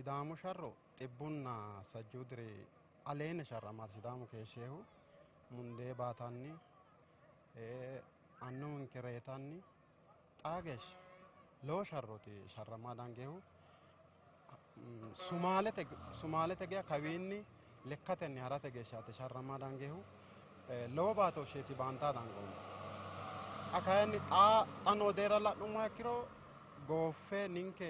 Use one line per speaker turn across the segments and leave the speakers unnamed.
Sidaamu sharro 150 diri aleenni sharramaati Sidaamu keeshsheehu mundee baatanni annuwinke reetanni xaa geeshsha lowo sharrooti sharramaa dangeehu. Sumaalete geya kawiinni lekkatenni harate geeshshaati sharramaa dangeehu. Lowo baatooshsheeti baantaa dangoommo. Xa kayinni xa noo deerra la'nummoha ikkiro gooffe ninke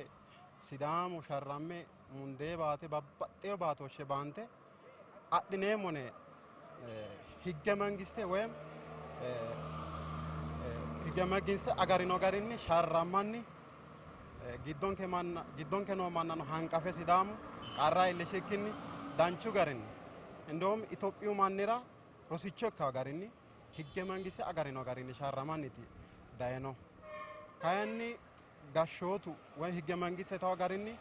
Sidaamu sharramme mundee baate babbaxxeyo baatooshshe baante adhineemmone higge mangiste woyim higge mangiste agarino garinni sharrammanni giddonke noo mannano hanqafe Sidaamu qarra iillishikkinni danchu garinni indoomi Itophiyu mannira rosicho ikkawo garinni higge mangiste agarino garinni sharramanniti dayino. Kayinni gashshootu woy higge mangiste tawo garinni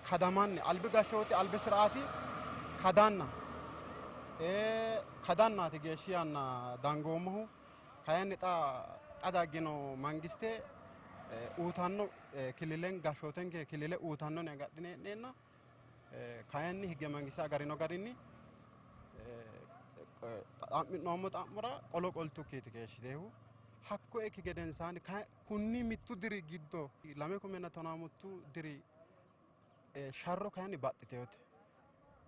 kadamanni albi gashshooti albi siraati kadanna kadannaati geeshshi yanna dangoommohu. Kayinni xa daggino mangiste uutanno kililen gashshootenke kilile uutannoni agadhine hee'neenna kayinni higge mangiste agarino garinni xa'mi'noommo xa'mora qolo qoltukkiiti keeshshiteehu. Hakko ekki gedensaanni kunni mittu diri giddo 2015 diri sharro kayinni baxxiteyote.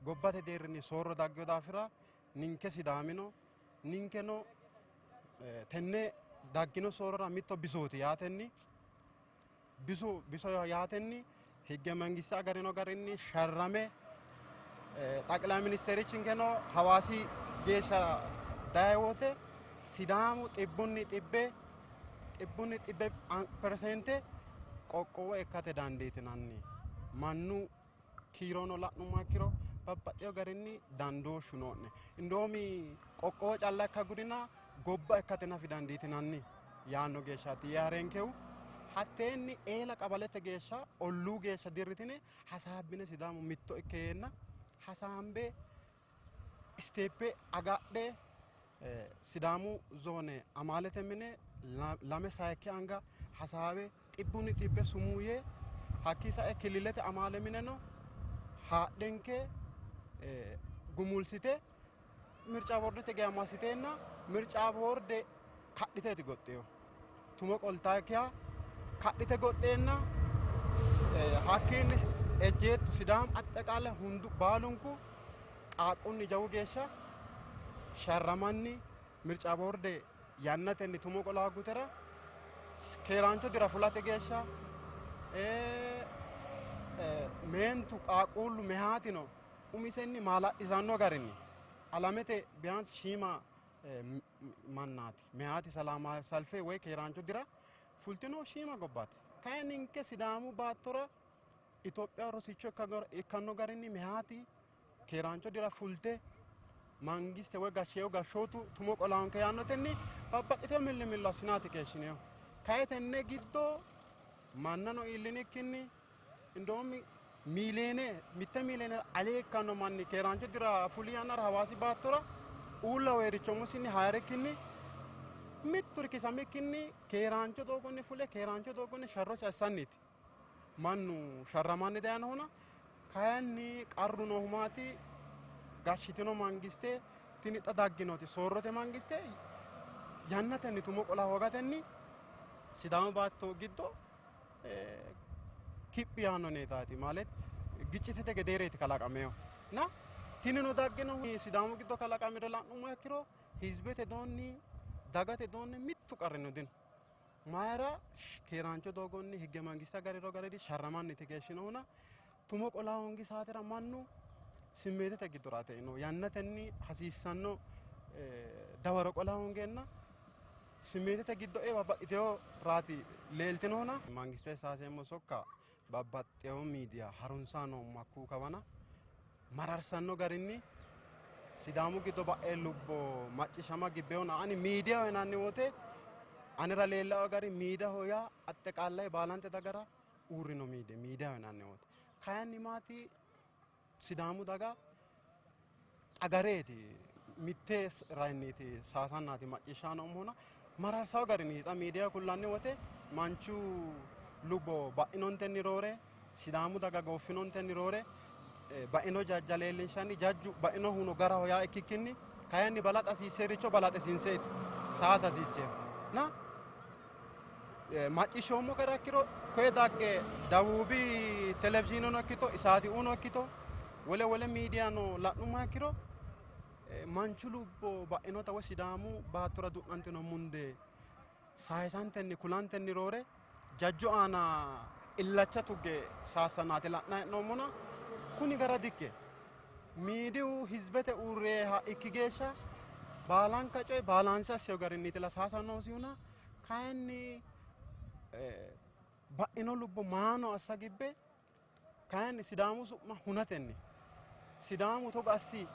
Gobbate deerrinni soorro daggino daafira ninke Sidaamino ninkeno tenne daggino soorrora mitto bisooti yaatenni biso yaatenni higge mangiste agarino garinni sharrame xaqilay ministerichinkeno Hawaasi geeshsha daye wote Sidaamu xibbunni xibbe peresente qoqqowo ikkate dandiitinanni. Mannu kiirono la'nummoha ikkiro babbaxxeyo garinni dandooshshu noo'ne. Indoomi qoqqowo calla ikka gudina gobba ikkate nafi dandiitinanni yaanno geeshshaati yee harenkehu. Hatteenni eela qabalete geeshsha olluu geeshsha dirritine hasaabbine Sidaamu mitto ikke yeenna hasaambe isteeppe agadhe Sidaamu zoone amaalete mine lame sayikki anga hasaawe xibbunni xibbe sumuu yee hakkii sae kililete amaale mineno haadhenke gumulsite mirca boordete geya massiteenna mirca boorde kadhiteeti goxxeyo tumo qoltaakkiha kadhite goxxeenna hakkiinni ejjeettu Sidaamu axxeqaale hundu baalunku qaaqqunni jawu geeshsha sharramanni mirca boorde yannatenni tumo qola gutera keeraancho dira fulate geeshsha meentu qaaqquullu mehaatino umisenni maala'lisanno garinni alamete biyaansi shiima mannaati mehaati salaama salfe woy keeraancho dira fultino shiima gobbaati. Kayinni ninke Sidaamu baattora Itophiya rosicho ikkanno garinni mehaati keeraancho dira fulte mangiste woy gashsheeyo gashshootu tumo qolaanke yaannotenni babbaxxiteyo millimillo assinaati keeshshineyo. Kayi tenne giddo mannano iillinikkinni indoomi miiliyeene mitte miiliyeene alee ikkanno manni keeraancho dira fuli yannara Hawaasi baattora uulla weericho musinni haarikkinni mittu rikisamikkinni keeraancho doogonni fule keeraancho doogonni sharrosi assanniiti mannu sharramanni dayinohuna. Kayinni qarru noohu maati gashshitino mangiste tini xa dagginoti soorrote mangiste yannatenni tumo qola hoogatenni Sidaamu baatto giddo kiphi yaanno neetaati ማለት ግጭትete gedeereeti kalaqameyo na tinino dagginohu Sidaamu giddo kalaqamire la'nummoha ikkiro hizbete doonni dagate doonni mittu qarrino dino. Mayira keeraancho doogonni higge mangiste agarino garinni sharramanniti keeshshinohuna tumo qola hoongi saatera mannu simmeetete giddora eino yannatenni hasiissanno dawaro qola hoongeenna simmeetete giddo ee babbaxxiteyo raati leeltinohuna mangiste saaseemmo sokka babbaxxeyo miidiya harunsaa noommo hakkuu kawana mararsanno garinni Sidaamu giddo ba'e lubbo macciishshama gibbeyona ani miidiyaho yinanni wote anera leellao gari miidiyaho yaa axxeqaallaye baalante dagara uurrino miidiyaho yinanni wote kayinni maati Sidaamu daga xagareeti mitte rayinniiti saasannaati macciishshaa noommohuna mararsawo garinni xa miidiyaho kullanni wote manchu lubbo ba'inontenni roore Sidaamu daga gooffinontenni roore baino jajja leellinshanni jajju bainohuno garaho yaa ikkikkinni kayinni balaxa hasiissericho balaxisiinseeti saasa hasiisseehu na macciishshoommo gara ikkiro koye dagge Dawuubi televizhiineno ikkito Isaatiuno ikkito wole wole miidiyano la'nummoha ikkiro manchu lubbo ba'inota woy Sidaamu baattora du'nantino mundee sayisantenni kulantenni roore jajju aana illacha tugge saassannaati la'nanni hee'noommona kuni gara dikke miidiyu hizibete uurreha ikki geeshsha baalanka coye baalaanse asseyo garinniiti la saasa noosihuna kayinni ba'ino lubbo maano assa gibbe kayinni Sidaamu su'ma hunatenni Sidaamu togo assi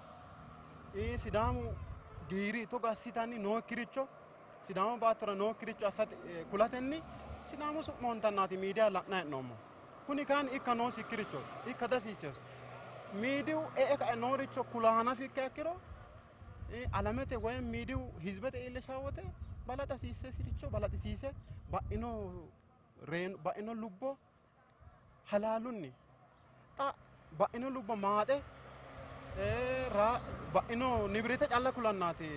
Sidaamu giiri togo assitanni nookkiricho Sidaamu baattora nookkiricho assate kulatenni Sidaamu su'ma huntannaati miidiya la'nanni hee'noommo. Kuni kayinni ikka noosikkirichooti, ikka dihasiisseyosi. Miidiyu e'e kae nooricho kula hanafi ikkiha ikkiro alamete woy miidiyu hizibete iillishaa wote balaxa hasiissesiricho balaxisiise ba'ino ba'ino lubbo halaalunni xa ba'ino lubbo maaxe ba'ino nibirete calla kulannaati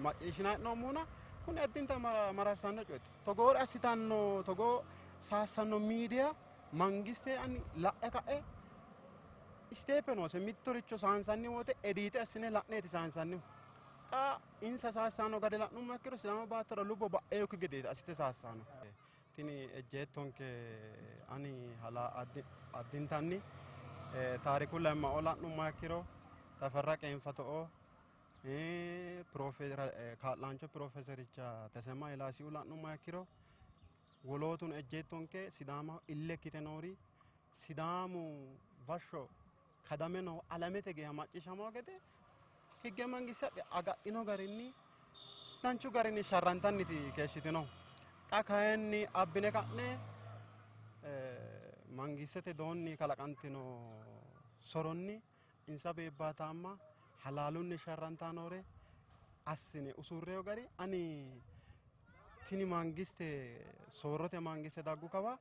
macciishshinanni hee'noommohuna kuni addinta mararsanno coyeeti. Togoore assitanno togoo saassanno miidiya mangiste ani la'e ka'e isteepe noose mittoricho saansanni wote ediite assine la'neeti saansannihu. Xa insa saassanno gade la'nummo ikkiro Sidaamu baattora lubbo ba'eokki gedeeti assite saassanno. Tini ejjeettonke ani hala addintanni Taariku Lemmao la'nummo ikkiro Tafarra Qeenfato'o kaa'laancho piroofesericha Tesema Ilaasiu la'nummo ikkiro wolootuno ejjeettonke Sidaamaho ille ikkite noori Sidaamu bashsho kadame noo alamete geeshsha macciishshamawo gede higge mangiste agadhino garinni danchu garinni sharrantanniti keeshshitino. Xa kayinni abbine ka'ne mangistete doonni kalaqantino soronni insa beebbaataamma halaalunni sharrantaa noore assine usurreyo gari ani tini mangiste soorrote mangiste daggu kawa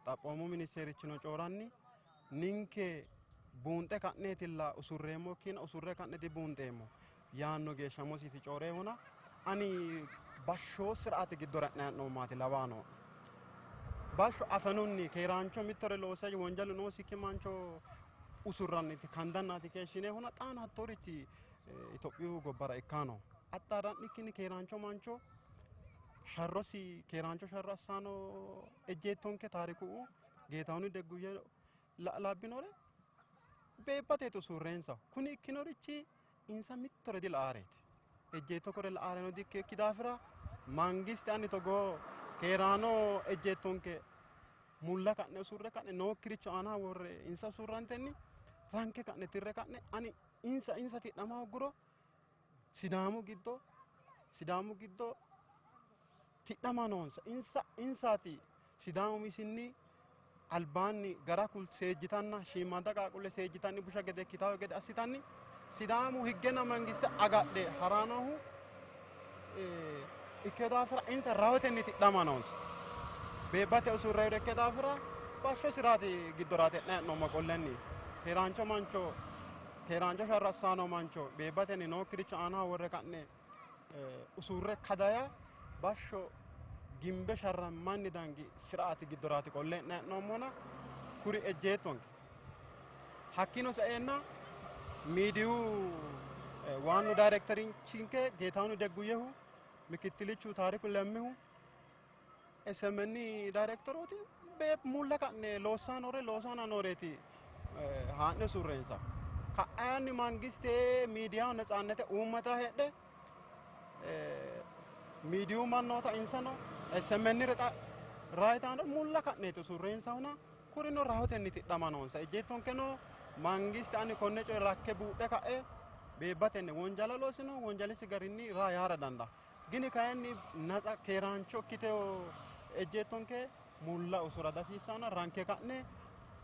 xaphoomu ministerichino cooranni ninke buunxe ka'neetilla usurreemmokkina usurre ka'ne dibuunxeemmo yaanno geeshsha mosiiti cooreehuna ani bashshoo siraate giddora e'ne hee'noommaati lawaano. Bashsho afenunni keeraancho mittore loose wonjalu noosikki mancho usurranniti kandannaati keeshshineehuna xaano hattoorichi Itophiyu gobbara ikkano. Axxaarra'nikkinni keeraancho mancho sharrosi keeraancho sharro assano ejjeettonke Taariku Geetahuni Degguye labbinore beebbateeti usurreensa. Kuni ikkinorichi insa mittore dila'aareeti. Ejjeetto kore la'aareno dikkekki daafira mangiste ani togoo keeraano ejjeettonke mulla ka'ne usurre ka'ne nookkiricho aana worre insa usurrantenni ranke ka'ne tirre ka'ne ani insa insa tidhama hogguro Sidaamu giddo tidhama noonsa insa insaati Sidaamu misinni albaanni gara kul seejjitanna shiimmaadda qaaqqulle seejjitanni busha gede ikkitawo gede assitanni Sidaamu higgenna mangiste agadhe haranohu ikke daafira insa rahotenni tidhama noonsa. Beebbate usurrayire ikke daafira bashsho siraati giddoraati e'ne hee'noommo qollenni keeraancho mancho keeraancho sharro assano mancho beebbatenni nookkiricho aanaho worre ka'ne usurre kadaya bashsho gimbe sharrammanni dangi siraati giddoraati qolle e'ne hee'noommona kuri ejjeettonke. Hakkiino saeenna miidiyu waannu daayirekterinchinke Geetahuni Degguyehu mikittilichu Taariku Lemmihu SMN daayirektorooti mulla ka'ne loossanore loosana nooreeti haa'ne usurreensa. Ka'aanni mangiste miidiyaho netsaannete uummata heedhe miidiyu mannoota insano SMN re raayitaano mulla ka'neeti usurreensahuna kurino rahotenni tidhama noonsa. Ejjeettonkeno mangiste ani konne coye rakke buuxxe ka'e beebbatenni wonjala loosino wonjalisi garinni raa yaara dandaa. Gini kayinni natsa keeraancho ikkiteyo ejjeettonke mulla usura dasiissano ranke ka'ne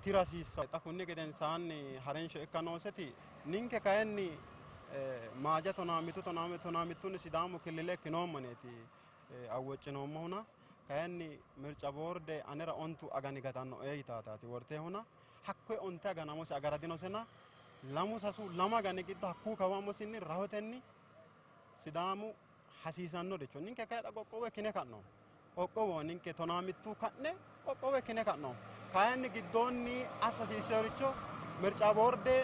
tira hasiissa. Xa kunni gedensaanni harinsho ikka nooseti ninke kayinni maaja 12 12 12 Sidaamu killile ikkinoommoneeti awwoccinoommohuna Kayinni mirca boorde anera 10 agani gatanno ee yitaataati worteehuna hakkoye 10 agana amosi agara dinosena 2 3 2 agani giddo hakkuu kawa amosinni rahotenni Sidaamu hasiisannoricho ninke kayi xa qoqqowo ikkine ka'no qoqqowo ninke 15 ka'ne qoqqowo ikkine ka'no kayinni giddoonni assa hasiissannoricho mirca boorde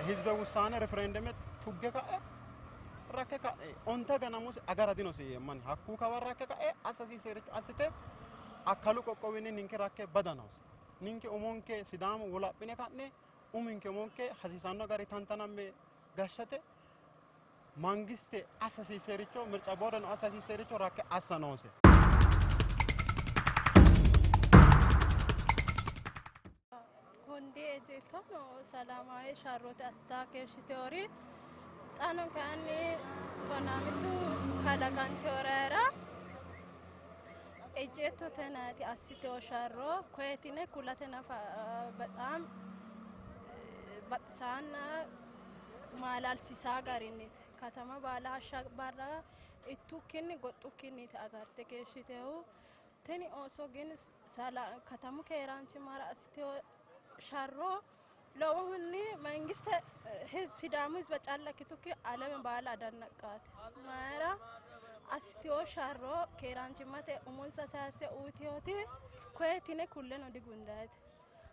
hizbe wussaane referendeme tugge ka'e rakke ka'e 10 agana amosi agara dinosi yeemmanni hakkuu kawa rakke ka'e assa hasiissannoricho assite akkalu qoqqowinni ninke rakke bada noosi ninke umonke Sidaamu wolaphine ka'ne uminke umonke hasiisanno gari tantanamme gashshate mangiste assa hasiissannoricho mirca boordeno assa hasiissannoricho rakke assa noose.
Hundi ejjeettono ሰላማዊ sharrote assita keeshshiteori xaano kayinni 15 kalaqanteorera ejjeettote naati assiteyo sharro koyetine kulate nafa በጣም baxisaanna maalalsiisaa garinniiti. Katama baala hashsha barra ittukkinni goxxukkinniiti agarte keeshshitehu. Tini ooso gin katamu keeraanchimmara assiteyo sharro lowohunni mangiste Sidaamu hizbe calla ikkitukki alame baala adannaqqaate. Mayira assiteyo sharro keeraanchimmate umonsa sayisse uyiteyooti koyetine kulleno digundayite.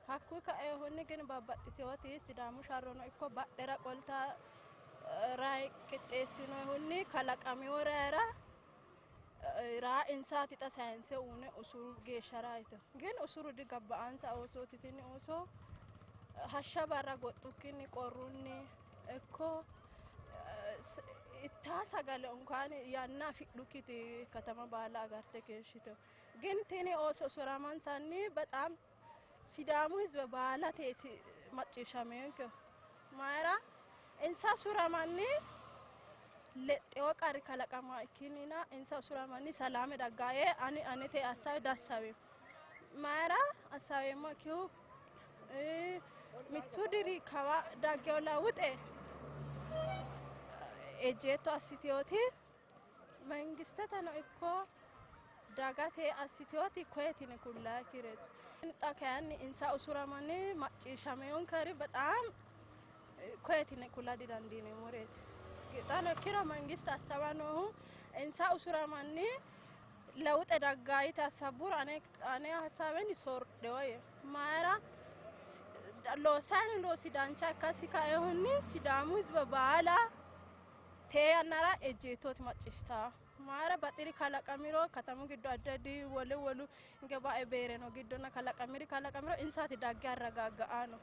Hakkuyi kaeehunni gin babbaxxiteyooti Sidaamu sharrono ikko badhera qolta rayi qixxeessinohunni kalaqameyo rayira raa insaati xa sayinse uune usuru geeshshara yite gin usuru digabba'ansa oosooti tini ooso hashsha barra goxxukkinni qorrunni ikko ittaa sagale unkaan yanna afidhukkiti katama baala agarte keeshshite gin tini ooso usuramansanni በጣም Sidaamu hizbe baalateeti macciishshameenke mayira insa usuramanni lexxewo qarri kalaqama ikkinnina insa usuramanni salaame daggaye ani anete assawe dassawe mayira assaweemmo ikkihu mittu diri kawa daggewo lawuxe ejjeetto assiteyooti mangisteteno ikko dagate assiteyooti koyetine kullaayikkireeti. Xa kayinni insa usuramanni macciishshameyonkeri በጣም koyetine kula didandiineemmoreeti. Xaano ikkiro mangiste assawa noohu insa usuramanni lawuxe daggaa yite assabburo ane hasaaweni soordhewo yee mayira loosanni loosi dancha ikkasi kaeehunni Sidaamu hizbe baala tee yannara ejjeettooti macciishshitaa. Mayira baxxiri kalaqamiro katamu giddo addi addi wolu wolu hinge bae beereno giddonna kalaqamiri kalaqamiro insaati dagge arragaagga'ano.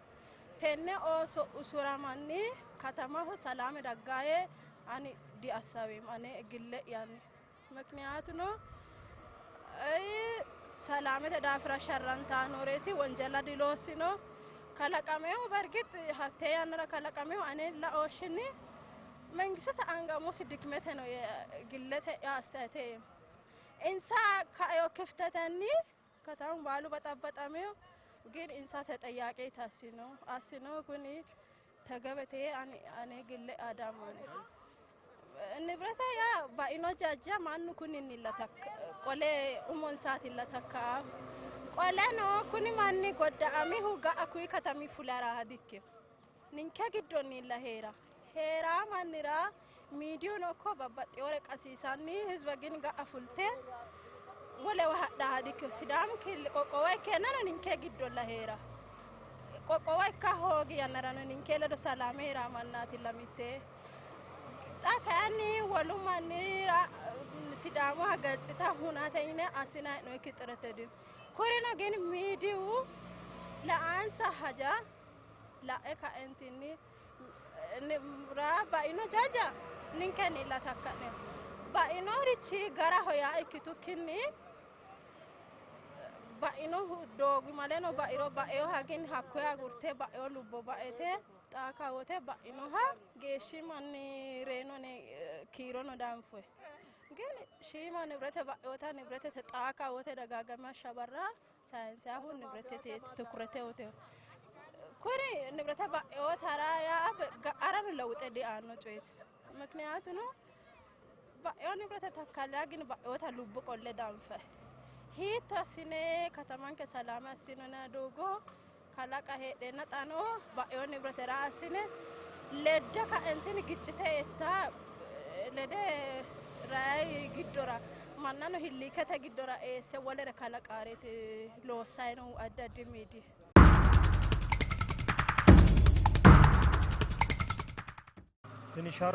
Tenne ooso usuramanni katamaho salaame daggaye ani diassaweemmo ane gille'yanni. ምክንያቱno ሰላምete daafira sharrantaa nooreeti wonjela diloossino kalaqamehu በእርግጥ hattee yannara kalaqamehu ane laooshshinni መንግስት anga umosi dikmete ነው ግለተ አስተያየቴ insa kaeyo kiftetenni katamu baalu baxabbaxameyo ግን insa ተጠያቂ ታሲኖ አሲኖ kuni ተገበቴ ane gille adammane ንብረተ ያ baino jajja mannu kuninni qole umonsaatilla takka qoleno kuni manni godda'amihu ga'a kuyi katami fulara dikkino ninke giddonnilla heera heeraa mannira miidiyuno ikko babbaxxewore qasiisanni hizbe gin ga'a fulte wolewa hadhaa dikkino Sidaamu killi qoqqowo ikkeennano ninke giddolla heera qoqqowo ikka hoogi yannarano ninke ledo salaame heeraa mannaatilla mitte xa kayinni wolu mannira Sidaamuha getsita hunate yine assinanni hee'noyikki xirete dino. Kurino gin miidiyu la'ansa haja la'e ka'entinni raa baino jaja ninkenni illa takka'ne bainorichi garaho yaa ikkitukkinni bainohu doogimaleno bairo baeoha gin hakkoye agurte baeo lubbo baete xaa kawote bainoha geeshshi manni reenone kiirono danfoye ግን shiima ንብረተ baeota ንብረተte xaa kawote dagaagame hashsha sayinsayahu ንብረተte ትኩረte wote kuri ንብረተ baeotara yaa ga'arano lawuxe diaanno coyeeti ምክንያቱno baeo ንብረተ takkalla gin baeota lubbo qolle danfayi. Hiitto assine katamanke salaame assinona doogo kalaqa heedheenna xaano ba'eyo nibratera assine ledde ka'entini giccite eessita lede rayi giddora mannano hilliikete giddora eesse wolere kalaqaareeti loossayi noohu addi addi miidiyi.
Tini sharro